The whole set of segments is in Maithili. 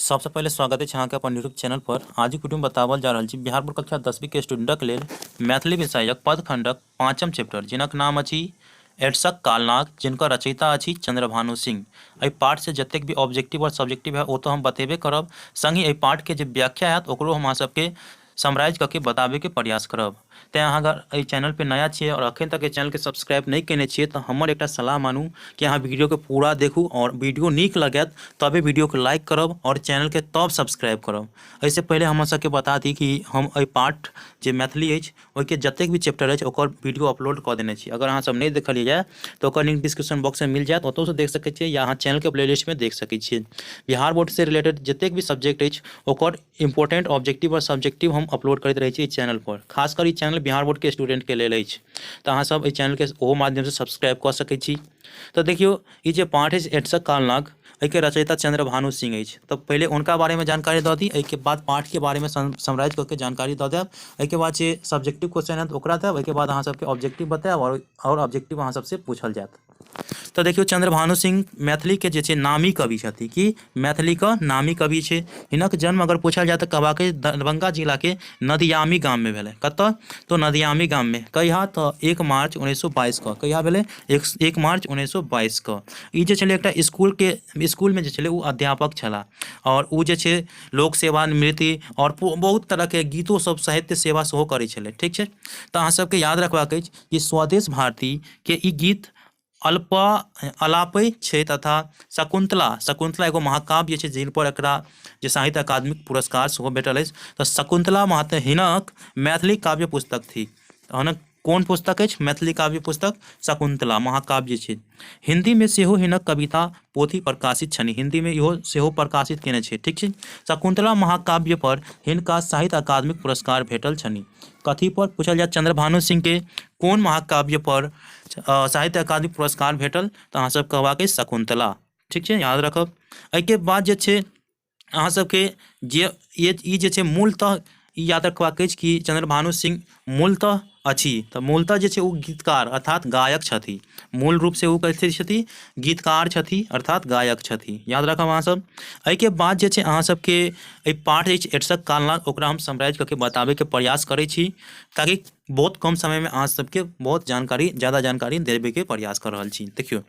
सबसँ पहिले स्वागत अछि अहाँके अपन यूट्यूब चैनल पर। आजुक वीडियोमे बताओल जा रहल छी बिहार बोर्ड कक्षा 10वीं के स्टूडेंटक लेल मैथिली विषयक पदखंडक पाँचम चैप्टर, जिनक नाम अछि एड्सक कालनाग, जिनकर रचयिता अछि चंद्रभानु सिंह। एहि पाठसँ जतेक भी ऑब्जेक्टिव और सब्जेक्टिव है ओ तऽ हम बतेबे करब, संगहि एहि पाठके जे व्याख्या हैत ओकरो हम अहाँ सबके समराइज कऽ के बताबैके प्रयास करब। तेँ अहाँ अगर एहि चैनलपर नया छियै आओर अखन तक एहि चैनलके सब्सक्राइब नहि कयने छियै तऽ हमर एकटा सलाह मानू कि अहाँ वीडियोके पूरा देखू आओर वीडियो नीक लागत तबे वीडियोके लाइक करब आओर चैनलके तब सब्सक्राइब करब। एहिसँ पहिले हम अहाँसभके बता दी कि हम एहि पाठ जे मैथिली अछि ओहिके जतेक भी चैप्टर अछि ओकर वीडियो अपलोड कऽ देने छी। अगर अहाँसभ नहि देखलियै तऽ ओकर लिंक डिस्क्रिप्शन बॉक्समे मिल जायत, ओतहुसँ देख सकै छियै या अहाँ चैनलके प्लेलिस्टमे देख सकै छियै। बिहार बोर्डसँ रिलेटेड जतेक भी सब्जेक्ट अछि ओकर इम्पोर्टेंट ऑब्जेक्टिव आओर सब्जेक्टिव हम अपलोड करैत रहै छी एहि चैनलपर। खास कर ई चैनल बिहार बोर्डके स्टूडेंटके लेल अछि, तऽ अहाँसभ एहि चैनलके ओहो माध्यमसँ सब्सक्राइब कऽ सकै छी। तऽ देखियौ, ई जे पाठ अछि एड्सक कालनाग, एहिके रचयिता चंद्रभानु सिंह अछि। तऽ पहिले हुनका बारेमे जानकारी दऽ दी, एहिके बाद पाठके बारेमे समराइज कऽ के जानकारी दऽ देब। एहिके बाद जे सब्जेक्टिव क्वेश्चन हैत ओकरा देब, एहिके बाद अहाँ सबके ऑब्जेक्टिव बतायब आओर ऑब्जेक्टिव अहाँ सबसँ पूछल जायत। तऽ देखियौ, चंद्रभानु सिंह मैथिलीके जे छै नामी कवि छथि, कि मैथिलीके नामी कवि छै। हिनक जन्म अगर पूछल जाय तऽ कहबाक अछि दरभंगा जिलाके नदियामी गाममे भेलै। कतऽ? तऽ नदियामी गाममे। कहिया? तऽ 1 मार्च 1922 कऽ। कहिया भेलै? 1 मार्च 1922 कऽ। ई जे छलै एकटा इसकुलके इसकुलमे जे छलै ओ अध्यापक छलाह आओर ओ जे छै लोक सेवा निवृत्ति आओर बहुत तरहके गीतो सब साहित्य सेवा सेहो करै छलै। ठीक छै, तऽ अहाँ सबके याद रखबाक अछि कि स्वदेश भारतीके ई गीत अल्प अलापै छै तथा शकुन्तला, शकुन्तला एगो महाकाव्य छै जिनपर एकरा जे साहित्य अकादमीक पुरस्कार सेहो भेटल अछि। तऽ शकुन्तला महत हिनक मैथिली काव्य पुस्तक थिक। हुनक कोन पुस्तक अछि? मैथिली काव्य पुस्तक शकुन्तला महाकाव्य छै। हिन्दीमे सेहो हिनक कविता पोथी प्रकाशित छनि, हिन्दीमे इहो सेहो प्रकाशित केने छै। ठीक छै, शकुन्तला महाकाव्य पर हिनका साहित्य अकादमीक पुरस्कार भेटल छनि। कथी पर पूछल जाय चंद्रभानु सिंह के कोन महाकाव्य पर साहित्य अकादमी पुरस्कार भेटल, तऽ अहाँ सब कहबाक अछि शकुन्तला। ठीक छै, याद रखब। एहिके बाद जे छै अहाँ सबके जे ई जे छै मूलतः ई याद रखबाक अछि कि चंद्रभानु सिंह मूलतः अछि, तऽ मूलतः जे छै ओ गीतकार अर्थात गायक छथि। मूल रूपसँ ओ कथी छथि? गीतकार छथि अर्थात गायक छथि। याद राखब अहाँसभ। एहिके बाद जे छै अहाँ सबके एहि पाठ अछि एड्सक कालनाग, ओकरा हम समराइज कऽ के बताबैके प्रयास करै छी ताकि बहुत कम समयमे अहाँ सबके बहुत जानकारी, ज्यादा जानकारी देबैके प्रयास कऽ रहल छी। देखियौ,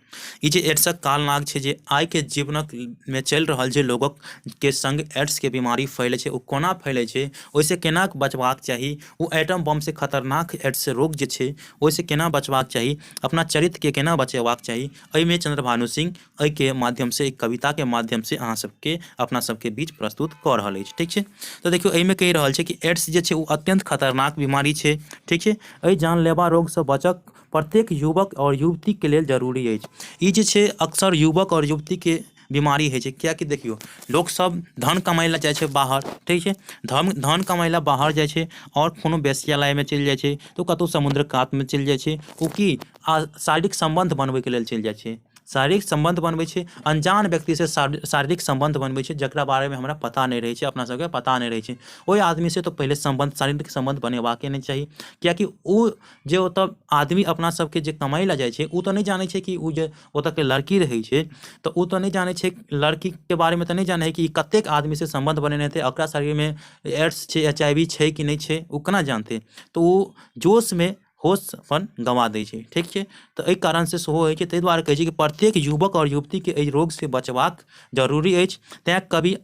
ई जे एड्सक कालनाग छै जे आइके जीवनक मे चलि रहल छै, लोगक के संग एड्सके बीमारी फैलै छै, ओ कोना फैलै छै, ओहिसँ केना बचबाक चाही, ओ एटम बमसँ खतरनाक एड्स रोग जे छै ओहिसँ केना बचबाक चाही, अपना चरित्रके केना बचेबाक चाही, एहिमे चंद्रभानु सिंह एहिके माध्यमसँ, एहि कविताके माध्यमसँ अहाँ सबके अपना सबके बीच प्रस्तुत कऽ रहल अछि। ठीक छै, तऽ देखियौ एहिमे कहि रहल छै कि एड्स जे छै ओ अत्यन्त खतरनाक बीमारी छै। ठीक छै, एहि जानलेवा रोगसँ बचक प्रत्येक युवक आओर युवतीके लेल जरूरी अछि। ई जे छै अक्सर युवक आओर युवतीके बीमारी होइ छै, किएकि देखियौ लोकसभ धन कमाइ लए जाइ छै बाहर। ठीक छै, धन धन कमाइ लए बाहर जाइ छै आओर कोनो वेश्यालयमे चलि जाइ छै तऽ कतहु समुद्र कातमे चलि जाइ छै, ओ की शारीरिक सम्बन्ध बनबैके लेल चलि जाइ छै। शारीरिक सम्बन्ध बनबै छै अनजान व्यक्तिसँ, शारीरिक सम्बन्ध बनबै छै जकरा बारेमे हमरा पता नहि रहै छै, अपना सबके पता नहि रहै छै। ओहि आदमीसँ तऽ पहिले सम्बन्ध, शारीरिक सम्बन्ध बनेबाके नहि चाही, किएकि ओ जे ओतऽ आदमी अपना सबके जे कमाइ लए जाइ छै ओ तऽ नहि जानै छै कि ओ जे ओतऽके लड़की रहै छै तऽ ओ तऽ नहि जानै छै, लड़कीके बारेमे तऽ नहि जानै छै कि कतेक आदमीसँ सम्बन्ध बनेने हेतै, ओकरा शरीरमे एड्स छै, एच I V छै कि नहि छै, ओ केना जानतै। तऽ ओ जोशमे होश अपन गँवा दै छै। ठीक छै, तऽ एहि कारणसँ सेहो होइ छै। ताहि दुआरे कहै छै कि प्रत्येक युवक आओर युवतीके एहि रोगसँ बचबाक जरूरी अछि। तैँ कवि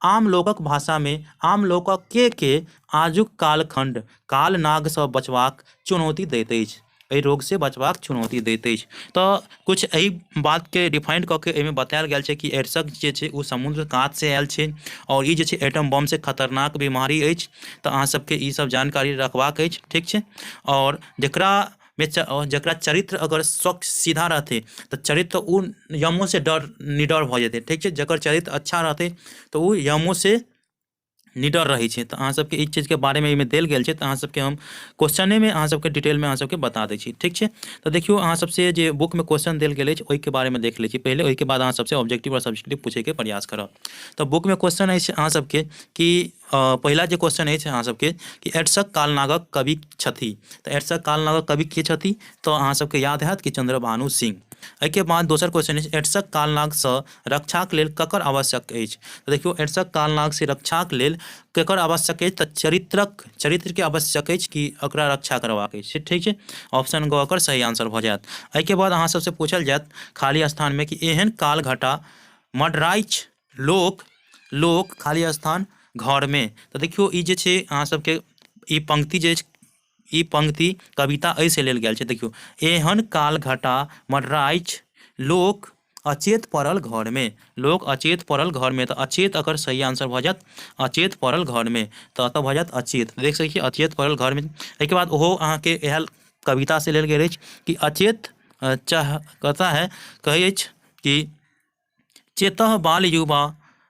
आम लोकक भाषामे आम लोकके के आजुक कालखण्ड कालनागसँ बचबाक चुनौती दैत अछि, एहि रोगसँ बचबाक चुनौती दैत अछि। तऽ किछु एहि बातके रिफाइंड कऽ के एहिमे बतायल गेल छै कि एड्सक जे छै ओ समुद्र कातसँ आयल छै आओर ई जे छै एटम बमसँ खतरनाक बीमारी अछि। तऽ अहाँ सबके ई सब जानकारी रखबाक अछि। ठीक छै, आओर जकरा मे जकरा चरित्र अगर स्वच्छ सीधा रहतै तऽ चरित्र ओ यमोसँ डर निडर भऽ जेतै। ठीक छै, जकर चरित्र अच्छा रहतै तऽ ओ यमोसँ निडर रहै छै। तऽ अहाँ सबके ई चीजके बारेमे एहिमे देल गेल छै, तऽ अहाँ सबके हम क्वेश्चनेमे अहाँ सबके डिटेलमे अहाँ सबके बता दै छी। ठीक छै, तऽ देखियौ अहाँ सबसे जे बुकमे क्वेश्चन देल गेल अछि ओहिके बारेमे देख लै छी पहिले, ओहिके बाद अहाँ सबसे ऑब्जेक्टिव आओर सब्जेक्टिव पूछैके प्रयास करब। तऽ बुकमे क्वेश्चन अछि अहाँ सबके कि पहिला जे क्वेश्चन अछि अहाँ सबके कि एड्सक कालनागक कवि छथि। तऽ एड्सक कालनागक कवि के छथि? तऽ अहाँ सबके याद हैत कि चंद्रभानु सिंह। एहिके बाद दोसर क्वेश्चन अछि, एड्सक कालनागसँ रक्षाक लेल ककर आवश्यक अछि? तऽ देखियौ एड्सक कालनागसँ रक्षाक लेल केकर आवश्यक अछि? तऽ चरित्रके आवश्यक अछि कि ओकरा रक्षा करबाक अछि। ठीक छै, ऑप्शन ग ओकर सही आंसर भऽ जायत। एहिके बाद अहाँ सबसँ पूछल जायत खाली स्थानमे कि एहन काल घटा मडराइछ लोक लोक खाली स्थान घरमे। तऽ देखियौ ई जे छै अहाँ सबके ई पंक्ति जे अछि, ई पंक्ति कविता एहिसँ लेल गेल छै। देखियौ एहन काल घटा मडराइछ लोक अचेत पड़ल घरमे, लोक अचेत पड़ल घरमे। तऽ अचेत एकर सही आंसर भऽ जायत, अचेत पड़ल घरमे। तऽ एतऽ भऽ जायत अचेत, देख सकै छियै अचेत पड़ल घरमे। एहिके बाद ओहो अहाँके इएह कवितासँ लेल गेल अछि कि अचेत चाह कथा है कहै अछि कि चेतः बाल युवा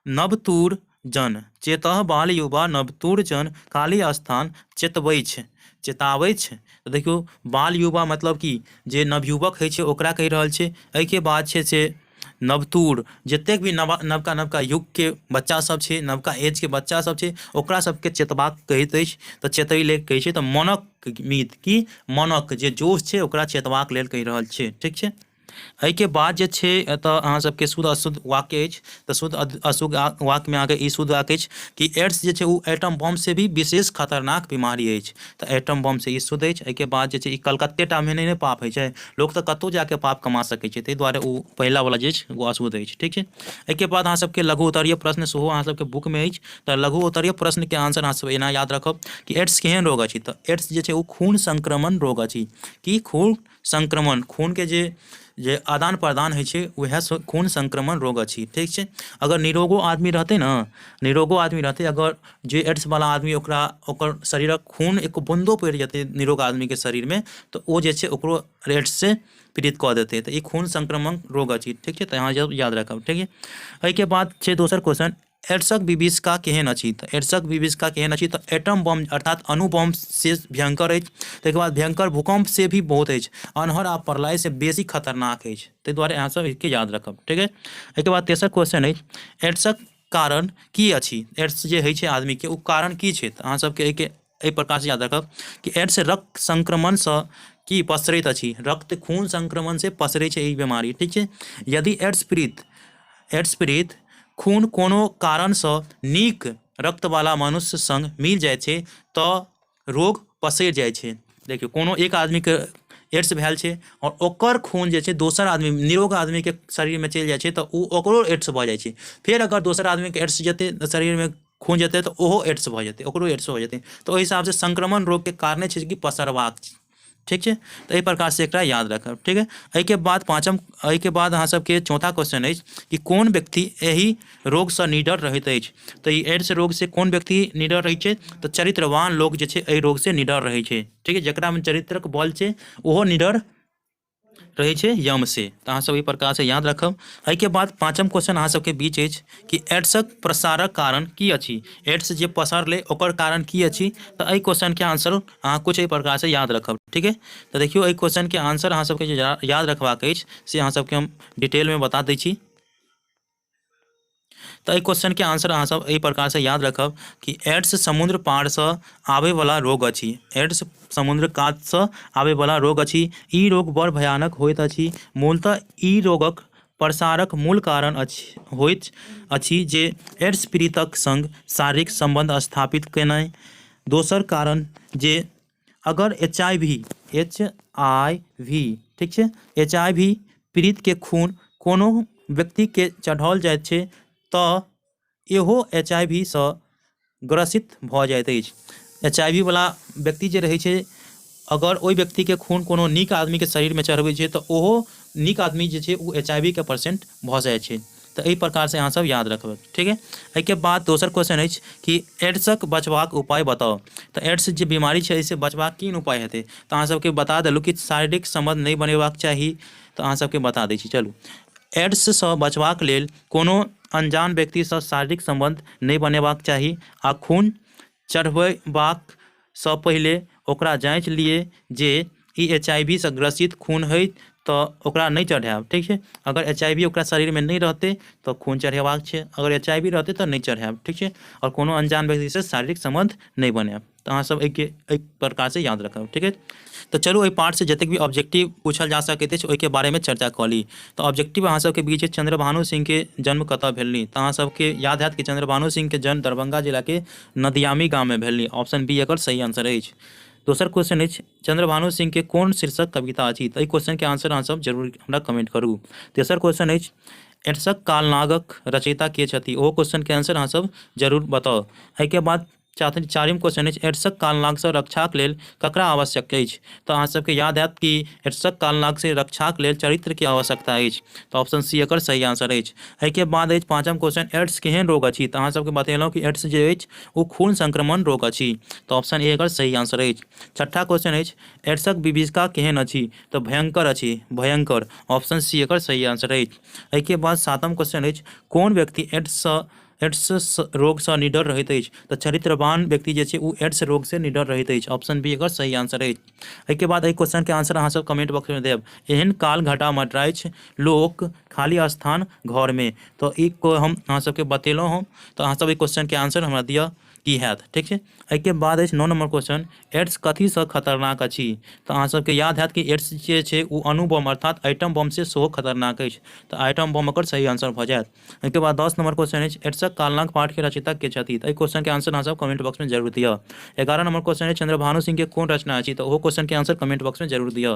नवतूर जन, चेतः बाल युवा नवतूर जन काली स्थान चेतबैछ, चेताबैछ। तऽ देखियौ बाल युवा मतलब कि जे नवयुवक होइ छै ओकरा कहि रहल छै। एहिके बाद छै से नवतूर, जतेक भी नवका नवका युगके बच्चा सब छै, नवका एजके बच्चा सब छै, ओकरा सबके चेतबाक कहैत अछि। तऽ चेतै लेल कहै छै। तऽ मनक मीत कि मनक जे जोश छै ओकरा चेतबाक लेल कहि रहल छै। ठीक छै, एहिके बाद जे छै एतऽ अहाँ सबके शुद्ध अशुद्ध वाक्य अछि। तऽ शुद्ध अशुद्ध वाक्यमे अहाँके ई शुद्ध वाक्य अछि कि एड्स जे छै ओ एटम बम से भी विशेष खतरनाक बीमारी अछि। तऽ एटम बम से ई शुद्ध अछि। एहिके बाद जे छै ई कलकत्ते टामे नहि ने पाप होइ छै, लोक तऽ कतहु जाके पाप कमा सकै छै, ताहि दुआरे ओ पहिलावला जे अछि ओ अशुद्ध अछि। ठीक छै, एहिके बाद अहाँ सबके लघु उत्तरीय प्रश्न सेहो अहाँ सबके बुकमे अछि। तऽ लघु उत्तरीय प्रश्नके आंसर अहाँ सब एना याद रखब कि एड्स केहन रोग अछि। तऽ एड्स जे छै ओ खून संक्रमण रोग अछि। कि खून संक्रमण, खूनके जे जे आदान प्रदान होइ छै वएह खून संक्रमण रोग अछि। ठीक छै, अगर निरोगो आदमी रहतै ने, निरोगो आदमी रहतै, अगर जे एड्सवला आदमी ओकरा ओकर शरीरक खून एक बून्दो पड़ि जेतै निरोग आदमीके शरीरमे तऽ ओ जे छै ओकरो एड्ससँ पीड़ित कऽ देतै। तऽ ई खून संक्रमण रोग अछि। ठीक छै, तऽ अहाँ याद राखब। ठीक छै, एहिके बाद छै दोसर क्वेश्चन, एड्सक विभीषिका केहन अछि? तऽ एड्सक विभीषिका केहन अछि? तऽ एटम बम अर्थात अणु बम से भयंकर अछि। ताहिके बाद भयंकर भूकंप से भी बहुत अछि, अन्हर आ प्रलय से बेसी खतरनाक अछि। ताहि दुआरे अहाँ सब एहिके याद रखब। ठीक है, एहिके बाद तेसर क्वेश्चन अछि, एड्सक कारण की अछि? एड्स जे होइ छै आदमीके ओ कारण की छै? तऽ अहाँ सबके एहिके एहि प्रकारसँ याद रखब कि एड्स रक्त संक्रमणसँ की पसरैत अछि, रक्त खून संक्रमणसँ पसरै छै ई बीमारी। ठीक छै, यदि एड्स पीड़ित खून कोनो कारणसँ नीक रक्तवला मनुष्य सङ्ग मिल जाइ छै तऽ रोग पसरि जाइ छै। देखियौ कोनो एक आदमीके एड्स भेल छै आओर ओकर खून जे छै दोसर आदमी निरोग आदमीके शरीरमे चलि जाइ छै तऽ ओ ओकरो एड्स भऽ जाइ छै। फेर अगर दोसर आदमीके एड्स जेतै शरीरमे खून जेतै तऽ ओहो एड्स भऽ जेतै, ओकरो एड्स भऽ जेतै। तऽ ओहि हिसाबसँ संक्रमण रोगके कारणे छै कि पसरबाक। ठीक छै, तऽ एहि प्रकारसँ एकरा याद राखब। ठीक है, एहिके बाद पाँचम, एहिके बाद अहाँ सबके चौथा क्वेश्चन अछि कि कोन व्यक्ति एहि रोगसँ निडर रहैत अछि। तऽ ई एड्स रोगसँ कोन व्यक्ति निडर रहै छै? तऽ चरित्रवान लोक जे छै एहि रोगसँ निडर रहै छै। ठीक है, जकरामे चरित्रक बल छै ओहो निडर रहै छै यम से। तऽ अहाँ सब एहि प्रकारसँ याद रखब। एहिके बाद पाँचम क्वेश्चन अहाँ सबके बीच अछि कि एड्सक प्रसारक कारण की अछि? एड्स जे पसरलै ओकर कारण की अछि? तऽ एहि क्वेश्चनके आंसर अहाँ कुछ एहि प्रकारसँ याद रखब। ठीक है, तऽ देखियौ एहि क्वेश्चनके आंसर अहाँ सबके जे याद रखबाक अछि से अहाँ सबके हम डिटेलमे बता दै छी। तऽ एहि क्वेश्चनके आंसर अहाँ सब एहि प्रकारसँ याद रखब कि एड्स समुद्र पारसँ आबैवला रोग अछि। एड्स समुद्र कातसँ आबैवला रोग अछि। ई रोग बड़ भयानक होइत अछि। मूलतः ई रोगक प्रसारक मूल कारण अछि होइत अछि जे एड्स पीड़ितक सङ्ग शारीरिक सम्बन्ध स्थापित केनाइ। दोसर कारण जे अगर एच I V, ठीक छै, एच I V पीड़ितके खून कोनो व्यक्तिके चढ़ाओल जाइत छै तऽ इहो एच I V सँ ग्रसित भऽ जाइत अछि। एच I V वला व्यक्ति जे रहै छै अगर ओहि व्यक्तिके खून कोनो नीक आदमीके शरीरमे चढ़बै छै तऽ ओहो नीक आदमी जे छै ओ एच I V के पेशेंट भऽ जाइ छै। तऽ एहि प्रकारसँ अहाँ सब याद रखबै। ठीक है, एहिके बाद दोसर क्वेश्चन अछि कि एड्सक बचबाक उपाय बताउ। तऽ एड्स जे बीमारी छै एहिसँ बचबाक की उपाय हेतै? तऽ अहाँ सबके बता देलहुँ कि शारीरिक सम्बन्ध नहि बनेबाक चाही। तऽ अहाँ सबके बता दै छी, चलू एड्ससँ बचबाक लेल कोनो अनजान व्यक्तिसँ शारीरिक सम्बन्ध नहि बनेबाक चाही आ खून चढ़बेबाक सँ पहिले ओकरा जाँचि लिअ जे ई एच I V सँ ग्रसित खून हइ तऽ ओकरा नहि चढ़ायब। ठीक छै, अगर एच I V ओकरा शरीरमे नहि रहतै तऽ खून चढ़ेबाक छै, अगर एच I V रहतै तऽ नहि चढ़ायब। ठीक छै, आओर कोनो अनजान व्यक्तिसँ शारीरिक सम्बन्ध नहि बनायब। तऽ अहाँसभ एहिके एहि प्रकारसँ याद रखब। ठीक है, तऽ चलू एहि पाठसँ जतेक भी ऑब्जेक्टिव पूछल जा सकैत अछि ओहिके बारेमे चर्चा कऽ ली। तऽ ऑब्जेक्टिव अहाँ सबके बीच चंद्रभानु सिंहके जन्म कतऽ भेलनि? तऽ अहाँ सबके याद हैत कि चंद्रभानु सिंहके जन्म दरभंगा जिलाके नदियामी गाममे भेलनि। ऑप्शन बी एकर सही आंसर अछि। दोसर क्वेश्चन अछि चंद्रभानु सिंहके कोन शीर्षक कविता अछि? तऽ एहि क्वेश्चनके आंसर अहाँ सब जरूर हमरा कमेंट करू। तेसर क्वेश्चन अछि एड्सक कालनागक रचयिता के छथि? ओहो क्वेश्चनके आंसर अहाँ सब जरूर बताउ। एहिके बाद चारिम क्वेश्चन अछि एड्सक कालनागसँ रक्षाक लेल ककरा आवश्यक अछि? तऽ अहाँ सबके याद हैत कि एड्सक कालनागसँ रक्षाक लेल चरित्रके आवश्यकता अछि। तऽ ऑप्शन सी एकर सही आंसर अछि। एहिके बाद अछि पाँचम क्वेश्चन एड्स केहन रोग अछि? तऽ अहाँ सबके बतेलहुँ कि एड्स जे अछि ओ खून संक्रमण रोग अछि। तऽ ऑप्शन ए एकर सही आंसर अछि। छठा क्वेश्चन अछि एड्सक विभीषिका केहन अछि? तऽ भयंकर अछि, भयंकर। ऑप्शन सी एकर सही आंसर अछि। एहिके बाद सातम क्वेश्चन अछि कोन व्यक्ति एड्ससँ एड्स रोगसँ निडर रहैत अछि? तऽ चरित्रवान व्यक्ति जे छै ओ एड्स रोगसँ निडर रहैत अछि। ऑप्शन बी एकर सही आंसर अछि। एहिके बाद एहि क्वेश्चनके आंसर अहाँ सब कमेंट बॉक्समे देब। एहन काल घटा मटराइछ लोक खाली स्थान घरमे। तऽ ई हम अहाँ सबके बतेलहुँ हँ, तऽ अहाँ सब एहि क्वेश्चनके आंसर हमरा दिअ की हैत। ठीक छै, एहिके बाद अछि 9 नंबर क्वेश्चन एड्स कथीसँ खतरनाक अछि? तऽ अहाँ सबके याद हैत कि एड्स जे छै ओ अणुबम अर्थात आइटम बमसँ सेहो खतरनाक अछि। तऽ आइटम बम एकर सही आंसर भऽ जायत। एहिके बाद 10 नंबर क्वेश्चन अछि एड्सक कालनाग पाठके रचयिता के छथि? तऽ एहि क्वेश्चनके आंसर अहाँ सब कमेंट बॉक्समे जरूर दिअ। 11 नंबर क्वेश्चन अछि चंद्रभानु सिंहके कोन रचना अछि? तऽ ओहो क्वेश्चनके आंसर कमेंट बॉक्समे जरूर दिअ।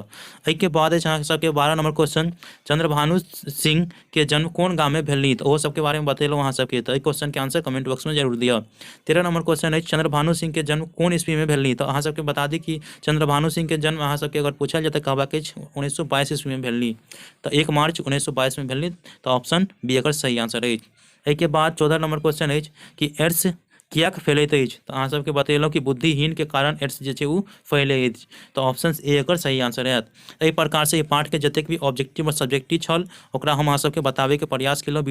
एहिके बाद अछि अहाँ सबके 12 नंबर क्वेश्चन चंद्रभानु सिंह के जन्म कोन गाममे भेलनि? तऽ ओहो सबके बारेमे बतेलहुँ अहाँ सबके। तऽ एहि क्वेश्चनके आंसर कमेंट बॉक्समे जरूर दिअ। 13 नंबर क्वेश्चन अछि चंद्रभानु सिंह के जन्म कोन ईस्वीमे भेलनि? तऽ अहाँ सबके बता दी कि चंद्रभानु सिंह के जन्म अहाँ सबके अगर पूछल जाय तऽ कहबाक अछि 1922 ईस्वीमे भेलनि। तऽ 1 मार्च 1922 मे भेलनि। तऽ ऑप्शन बी एकर सही आंसर अछि। एहिके बाद 14 नंबर क्वेश्चन अछि कि एड्स किएक फैलैत अछि? तऽ अहाँ सबके बतेलहुँ कि बुद्धिहीनके कारण एड्स जे छै ओ फैलैत अछि। तऽ ऑप्शन ए एकर सही आंसर हैत। एहि प्रकारसँ ई पाठके जतेक भी ऑब्जेक्टिव आओर सब्जेक्टिव छल ओकरा हम अहाँ सबके बताबैके प्रयास केलहुँ।